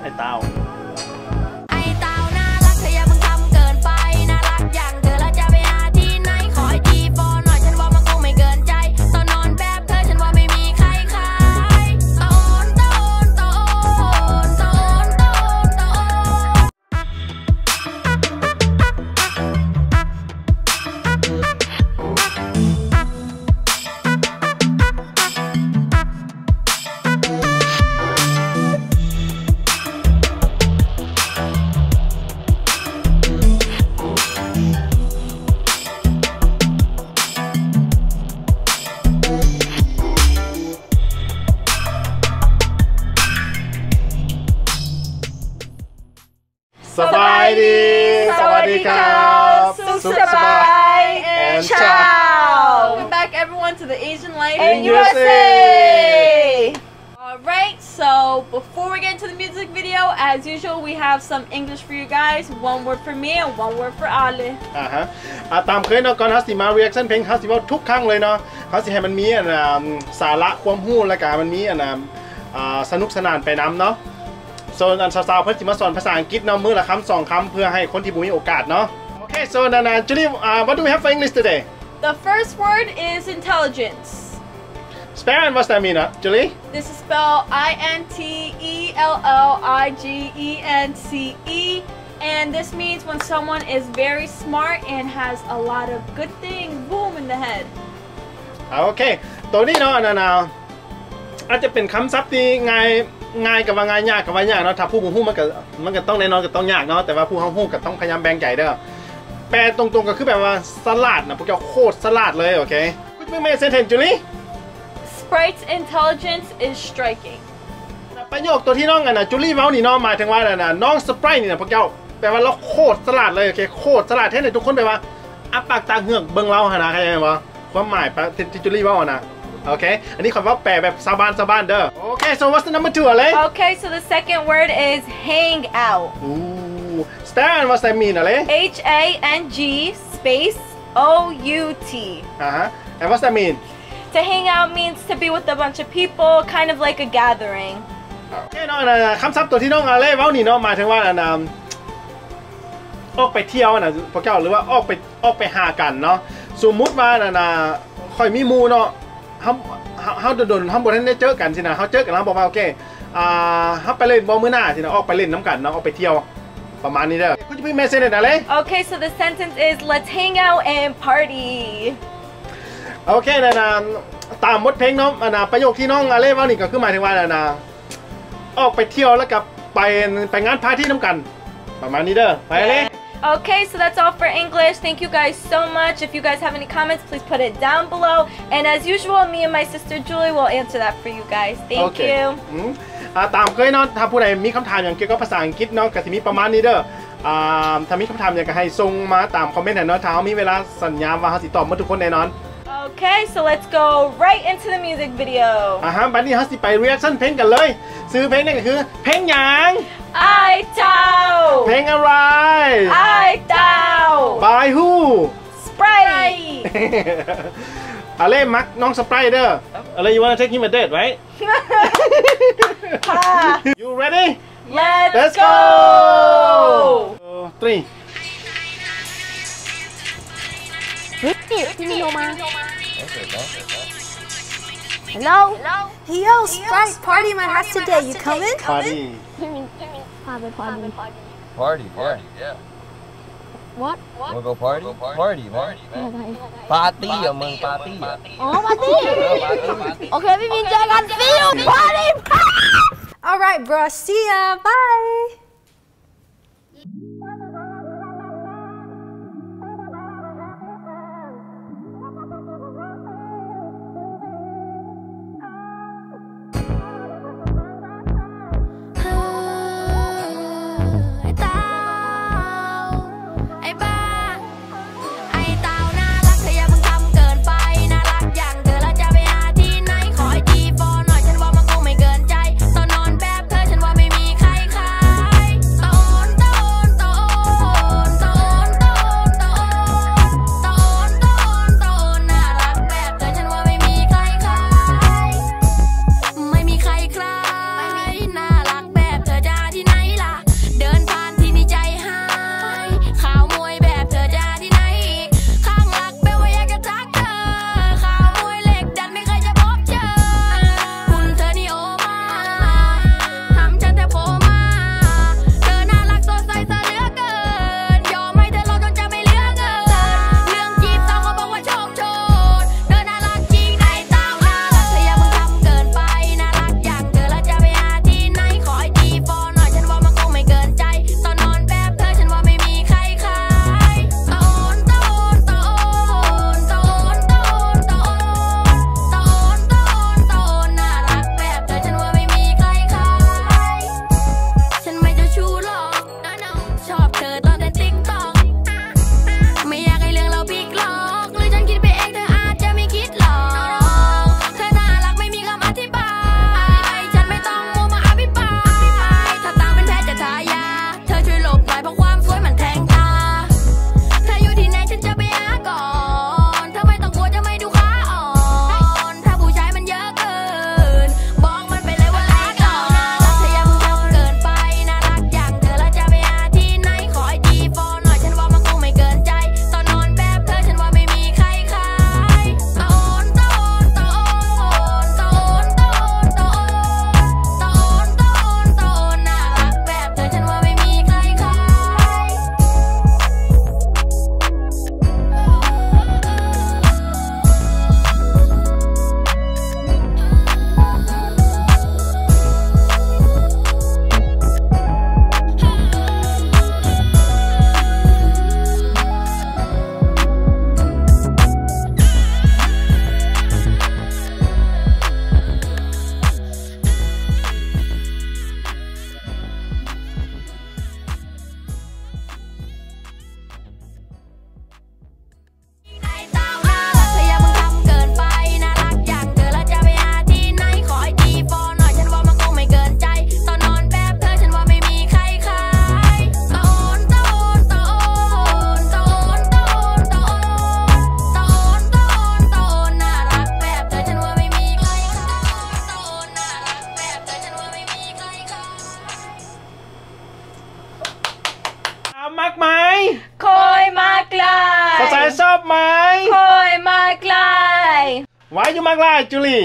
ອ້າຍເຕົ້າ ໄອ້ເຕົ້າໜ້າລັກ ເທື້ອຢ່າເພິ່ງທຳເກີນໄປ ໜ້າລັກຢ່າງເທີລະຈະໄປຫາທີ່ໄຫນ ຂໍໄອຈີຟອໜ້ອຍ ເຖິງວ່າມັນຄົງໄມ່ເກີນໃຈ ຕອນນອນແບບເທີ ເຖິງວ່າໄມ່ມີໃຄຂາຍ ຕະໂອນ ຕະໂອນ ຕະໂອນ ຕະໂອນ ຕະໂອນ ຕະໂອນ. ສະບາຍດີ ສະຫວັດດີຄັບ ສຸກສະບາຍ and ciao. Welcome back everyone to the Asian Life in U S A. Alright, so before we get into the music video, as usual, we have some English for you guys. One word for me and one word for Ale. ອາຮະ ອາ ຕາມເຄີຍເນາະ ກ່ອນເຮົາຊິມາ reaction ເພງ ເຮົາຊິເວົ້າທຸກຄັ້ງເລີຍເນາະ ເຮົາຊິໃຫ້ມັນມີ ອັນ ສາລະຄວາມຮູ້ ແລ້ວກະມັນມີ ອັນ ອາ ສະໜຸກສະໜານໄປນຳເນາະ. So ອັນສາວໆ ເພິ່ນຊິມາສອນພາສາອັງກິດເນາະ ມື້ລະຄຳສອງຄຳ ເພື່ອໃຫ້ຄົນທີ່ບໍ່ມີໂອກາດເນາະ. Okay, so ນະ ນະ Julie, uh, what do we have for English today? The first word is intelligence. Spell and what's that mean, uh, Julie? This is spelled I N T E L L I G E N C E, and this means when someone is very smart and has a lot of good things, boom, in the head. ໂອເຄ ໂຕນີ້ເນາະ ອັນນັ້ນນະ ອາດຈະເປັນຄຳສັບທີ່ງ່າຍ ງ່າຍກໍວ່າງ່າຍ ຍາກກໍວ່າຍາກເນາະ ຖ້າຜູ້ບໍ່ຮູ້ມັນກໍ ມັນກໍຕ້ອງ ແນ່ນອນກໍຕ້ອງຍາກເນາະ ແຕ່ວ່າຜູ້ເຮົາຮູ້ກໍຕ້ອງພະຍາຍາມແບ່ງໃຈເດີ ແປຕົງໆກໍຄືແບບວ່າສະຫຼາດນະ ພວກເຈົ້າໂຄດສະຫຼາດເລີຍ. ໂອເຄ Quick make sentence, Julie. Sprite's intelligence is striking. ປະໂຫຍກໂຕທີ່ນ້ອງ ອັນນະ Julie ເວົ້ານີ້ເນາະ ໝາຍເຖິງວ່າ ອັນນະ ນ້ອງ Sprite ນີ້ນະ ພວກເຈົ້າ ແປວ່າລາວໂຄດສະຫຼາດເລີຍ. ໂອເຄ ໂຄດສະຫຼາດແທ້ນີ້ ທຸກຄົນແບບວ່າອ້າປາກຕາເຫືອກເບິ່ງລາວຫັ້ນນະ ເຂົ້າໃຈບໍ່? ຄວາມໝາຍທີ່ ທີ່ Julie ເວົ້ານະ. ໂອເຄ ອັນນີ້ຂ້ອຍເວົ້າແປແບບຊາວບ້ານ ຊາວບ້ານເດີ. Okay, so what's the number two, Ale? Okay, so the second word is hang out. Ooh, spell and what's that mean, Ale? H A N G space O U T. ອາຮະ and what's that mean? To hang out means to be with a bunch of people, kind of like a gathering. ໂອເຄເນາະ ອັນນະ ຄຳສັບໂຕທີ່ນ້ອງ Ale ເວົ້ານີ້ເນາະ ໝາຍເຖິງວ່າ ອັນນະ ອອກໄປທ່ຽວນະ ພວກເຈົ້າ ຫຼືວ່າອອກໄປ ອອກໄປຫາກັນເນາະ. ສົມມຸດວ່າ ອັນນະ ຂ້ອຍມີໝູ່ເນາະ ເຮົາ ເຮົາ ເຮົາດົນໆ ເຮົາບໍ່ທັນໄດ້ເຈີກັນຊີ້ນະ ເຮົາເຈີກັນ ເຮົາບອກວ່າ ໂອເຄ ອ່າ ເຮົາໄປຫຼິ້ນບໍ່ມື້ໜ້າຊີ້ນະ ອອກໄປຫຼິ້ນນຳກັນເນາະ ອອກໄປທ່ຽວ ປະມານນີ້ເດີ. Could you please make sentence, Ale? Okay, so the sentence is, let's hang out and party. ໂອເຄ ອັນນະ ຕາມບົດເພງເນາະ ອັນນະ ປະໂຫຍກທີ່ນ້ອງ Ale ເວົ້ານີ້ກໍຄືໝາຍເຖິງວ່າ ອັນນະ ອອກໄປທ່ຽວ ແລ້ວກໍໄປ ໄປງານປາຕີ້ນຳກັນ ປະມານນີ້ເດີ. ໄປເລີຍ. Okay, so that's all for English. Thank you guys so much. If you guys have any comments, please put it down below. And as usual, me and my sister Julie will answer that for you guys. Thank you. ອືມ ອາ ຕາມເຄີຍເນາະ ຖ້າຜູ້ໃດມີຄຳຖາມຫຍັງກ່ຽວກັບພາສາອັງກິດເນາະ ກໍຊິມີປະມານນີ້ເດີ. ອາ ຖ້າມີຄຳຖາມຫຍັງກໍໃຫ້ສົ່ງມາຕາມຄອມເມັນຫັ້ນເນາະ ຖ້າເຮົາມີເວລາ ສັນຍາວ່າເຮົາຊິຕອບໝົດທຸກຄົນແນ່ນອນ. Okay, so let's go right into the music video. ອາຮະ ບັດນີ້ເຮົາຊິໄປ reaction ເພງກັນເລີຍ. ຊື່ເພງນີ້ກໍຄືເພງຫຍັງ? ອ້າຍເຈົ້າ. ເພງອະໄລ? ອ້າຍເຈົ້າ. By who? Sprite. Ale ມັກນ້ອງ Sprite ເດີ. Ale, you wanna take him a date, right? You ready? Let's go! Three. Hello? Hey, yo, Sprite, party at my house today. You coming? Party. Party, yeah. What? Wanna go party? Party, man. ປາຕີ້ອ່ະ ມຶງ ປາຕີ້ອ່ະ. ອໍ ປາຕີ້. ເອີ ປາຕີ້. ໂອເຄ ພີ່ມິນ ເຈີກັນ. See you. Party. All right, bro. See ya. Bye. ອາຍຸມາກຫຼາຍ ຈູລີ?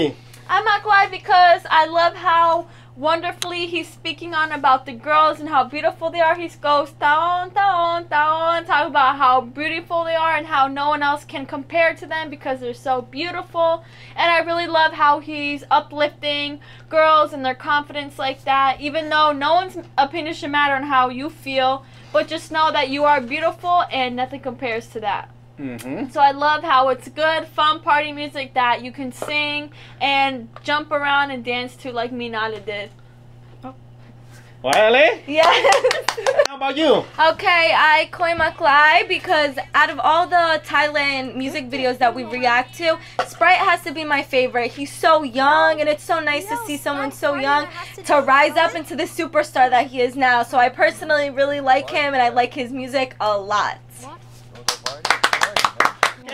I ມາກຫຼາຍ because I love how wonderfully he's speaking on about the girls and how beautiful they are. He goes ຕາອອນ ຕາອອນ ຕາອອນ talk about how beautiful they are and how no one else can compare to them because they're so beautiful. And I really love how he's uplifting girls and their confidence like that, even though no one's opinion should matter on how you feel, but just know that you are beautiful and nothing compares to that. So I love how it's good, fun party music that you can sing and jump around and dance to like Minale did. Really? Yes. How about you? Okay, I ຂ້ອຍມາກຫຼາຍ because out of all the Thailand music videos that we react to, Sprite has to be my favorite. He's so young, and it's so nice to see someone so young to rise up into the superstar that he is now. So I personally really like him, and I like his music a lot.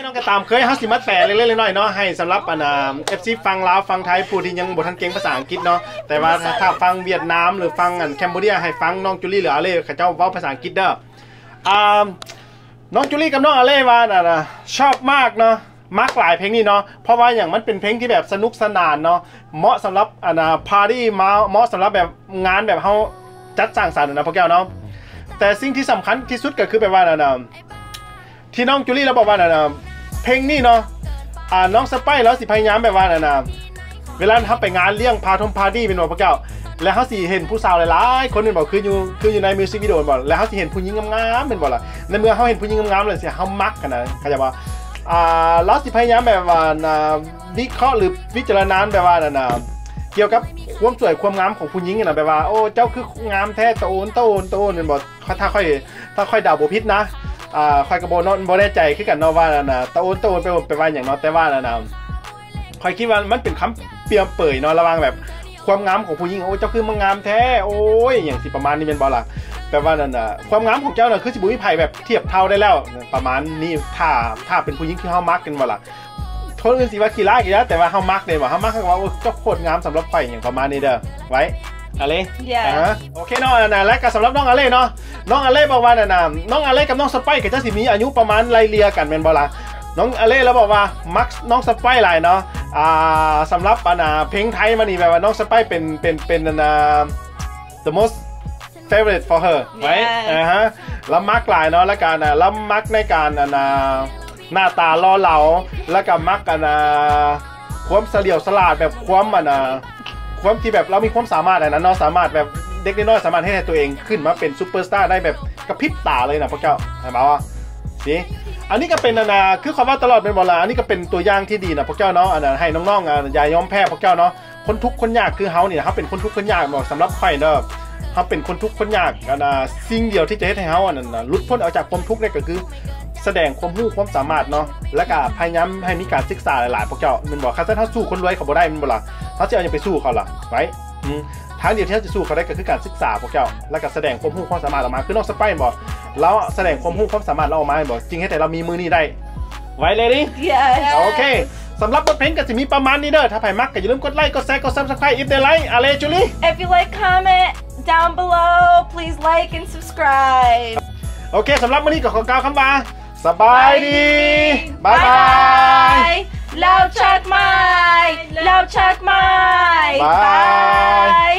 ໂອເຄ ນ້ອງກະຕາມເຄີຍ ເຮົາຊິມາແປເລັກໆນ້ອຍໆເນາະ ໃຫ້ສຳລັບອັນ ເອັຟຊີ ຝັ່ງລາວ ຝັ່ງໄທ ຜູ້ທີ່ຍັງບໍ່ທັນເກັ່ງພາສາອັງກິດເນາະ ແຕ່ວ່າຖ້າຝັ່ງຫວຽດນາມ ຫຼືຝັ່ງອັນ Cambodia ໃຫ້ຟັງນ້ອງຈູລີ ຫຼືອາເລ ເຂົາເຈົ້າເວົ້າພາສາອັງກິດເດີ. ອ່າ ນ້ອງຈູລີກັບນ້ອງອາເລວ່ານັ້ນນະ ຊອບມາກເນາະ ມັກຫຼາຍເພງນີ້ເນາະ ເພາະວ່າຫຍັງ ມັນເປັນເພງທີ່ແບບສະໜຸກສະໜານເນາະ ເໝາະສຳລັບອັນນະ ປາຕີ້ ເໝາະສຳລັບແບບງານແບບເຮົາຈັດສັງສັນນະພວກແກ້ວເນາະ. ແຕ່ສິ່ງທີ່ສຳຄັນທີ່ສຸດກໍຄືແບບວ່ານັ້ນນະ ທີ່ນ້ອງຈູລີລາວບອກວ່ານັ້ນນະ ເພງນີ້ເນາະ ອ່າ ນ້ອງສະໄປລາວຊິພະຍາຍາມແບບວ່ານັ້ນນະ ເວລາເຮົາໄປງານລ້ຽງ ປາທົ່ງປາຕີ້ ແມ່ນບໍ່ພວກເຈົ້າ ແລ້ວເຮົາຊິເຫັນຜູ້ສາວຫຼາຍໆຄົນແມ່ນບໍ່ ຄືຢູ່ ຄືຢູ່ໃນມິວຊິກວິດີໂອແມ່ນບໍ່ ແລ້ວເຮົາຊິເຫັນຜູ້ຍິງງາມໆແມ່ນບໍ່ລະ ໃນເມື່ອເຮົາເຫັນຜູ້ຍິງງາມໆແລ້ວຊິ ເຮົາມັກຫັ້ນນະ ເຂົ້າໃຈບໍ່? ອ່າ ລາວຊິພະຍາຍາມແບບວ່າ ອ່າ ວິເຄາະ ຫຼື ພິຈາລະນາແບບວ່ານັ້ນນະ ກ່ຽວກັບຄວາມສວຍຄວາມງາມຂອງຜູ້ຍິງຫັ້ນນະ ແບບວ່າ ໂອ້ ເຈົ້າຄືງາມແທ້ ຕາໂອນ ຕາໂອນ ຕາໂອນ ແມ່ນບໍ່? ຖ້າຂ້ອຍ ຖ້າຂ້ອຍເດົາບໍ່ຜິດນະ ອ່າ ຂ້ອຍກໍບໍ່ ບໍ່ແນ່ໃຈຄືກັນເນາະວ່ານັ້ນນະ ຕາໂອນ ຕາໂອນ ແປ ແປວ່າຫຍັງເນາະ ແຕ່ວ່ານັ້ນນະ ຂ້ອຍຄິດວ່າມັນເປັນຄຳປ່ຽມເປີຍເນາະ ລະຫວ່າງແບບຄວາມງາມຂອງຜູ້ຍິງ ໂອ້ ເຈົ້າຄືມາງາມແທ້ ໂອ້ຍ ຫຍັງຊິປະມານນີ້ແມ່ນບໍ່ລະ? ແປວ່ານັ້ນນະ ຄວາມງາມຂອງເຈົ້ານະ ຄືຊິບໍ່ມີໃຜແບບທຽບເທົ່າໄດ້ແລ້ວ ປະມານນີ້ ຖ້າ ຖ້າເປັນຜູ້ຍິງທີ່ເຮົາມັກແມ່ນບໍ່ລະ? ຄົນອື່ນຊິວ່າຂີ້ລ້າກໍຢ່າ ແຕ່ວ່າເຮົາມັກເດ້ ວ່າເຮົາມັກ ເຮົາກໍວ່າ ໂອ້ ເຈົ້າໂຄດງາມສຳລັບຂ້ອຍ ຫຍັງປະມານນີ້ເດີ ໄວ້ ອາເລ Yes. ອ່າ ໂອເຄເນາະ ອັນນັ້ນ ແລະກໍສຳລັບນ້ອງອາເລເນາະ ນ້ອງອາເລບອກວ່ານັ້ນນະ ນ້ອງອາເລກັບນ້ອງສະໄປກໍຈະຊິມີອາຍຸປະມານໄລ່ເລ່ຍກັນແມ່ນບໍ່ລະ? ນ້ອງອາເລລາວບອກວ່າມັກນ້ອງສະໄປຫຼາຍເນາະ ອ່າ ສຳລັບອັນນະ ເພງໄທມານີ້ ແບບວ່ານ້ອງສະໄປເປັນ ເປັນ ເປັນອັນນະ the most favorite for her, right? Yes. ອ່າຮະ ລາວມັກຫຼາຍເນາະ ແລ້ວກະນະ ລາວມັກໃນການອັນນະ ໜ້າຕາຫຼໍ່ເຫຼົາ ແລ້ວກະມັກອັນນະ ຄວາມສະຫຼຽວສະຫຼາດ ແບບຄວາມອັນນະ ຄວາມທີ່ແບບລາວມີຄວາມສາມາດອັນນັ້ນເນາະ ສາມາດແບບເດັກນ້ອຍໆ ສາມາດເຮັດໃຫ້ຕົວເອງຂຶ້ນມາເປັນຊຸບເປີສະຕາໄດ້ແບບກະພິບຕາເລີຍນະພວກເຈົ້າ ເຫັນບໍ່? ຊິ ອັນນີ້ກໍເປັນອັນນະ ຄືຂ້ອຍເວົ້າຕະຫຼອດແມ່ນບໍ່ລະ? ອັນນີ້ກໍເປັນຕົວຢ່າງທີ່ດີນະພວກເຈົ້າເນາະ ອັນນະ ໃຫ້ນ້ອງໆ ອາ ຢ່າຍອມແພ້ພວກເຈົ້າເນາະ. ຄົນທຸກຄົນຍາກຄືເຮົານີ້ ເຮົາເປັນຄົນທຸກຄົນຍາກເນາະ ສຳລັບຂ້ອຍເດີ ເຮົາເປັນຄົນທຸກຄົນຍາກ ອັນນະ ສິ່ງດຽວທີ່ຈະເຮັດໃຫ້ເຮົາອັນນັ້ນນະ ຫຼຸດພົ້ນອອກຈາກຄວາມທຸກໄດ້ ກໍຄືສະແດງຄວາມຮູ້ຄວາມສາມາດເນາະ ແລ້ວກະພະຍາຍາມໃຫ້ມີການສຶກສາຫຼາຍໆ ພວກເຈົ້າ ແມ່ນບໍ່? ຄັນຊັ້ນເຮົາສູ້ຄົນລວຍເຂົາບໍ່ໄດ້ ແມ່ນບໍ່ລະ? ເຮົາຊິເອົາຫຍັງໄປສູ້ເຂົາລະ? ໄວ້ ອືມ ທາງດຽວທີ່ເຮົາຈະສູ້ເຂົາໄດ້ ກໍຄືການສຶກສາພວກເຈົ້າ ແລ້ວກະສະແດງຄວາມຮູ້ຄວາມສາມາດອອກມາ ຄືນ້ອງສະໄປ ແມ່ນບໍ່? ລາວສະແດງຄວາມຮູ້ຄວາມສາມາດລາວອອກມາ ແມ່ນບໍ່? ຈຶ່ງເຮັດໃຫ້ລາວມີມື້ນີ້ໄດ້. ໄວ້ ready? Yes. ໂອເຄ ສຳລັບບົດເພງກໍຊິມີປະມານນີ້ເດີ ຖ້າໃຜມັກກໍຢ່າລືມກົດໄລ້ ກົດແຊ ກົດ Subscribe if they like ອາເລ ຈູລີ If you like, comment down below, please like and subscribe. ໂອເຄ ສຳລັບມື້ນີ້ກໍຂໍກ່າວຄຳວ່າ ສະບາຍດີ ບາຍບາຍ ແລ້ວເຈີກັນໃໝ່ ແລ້ວເຈີກັນໃໝ່ ບາຍ ບາຍ.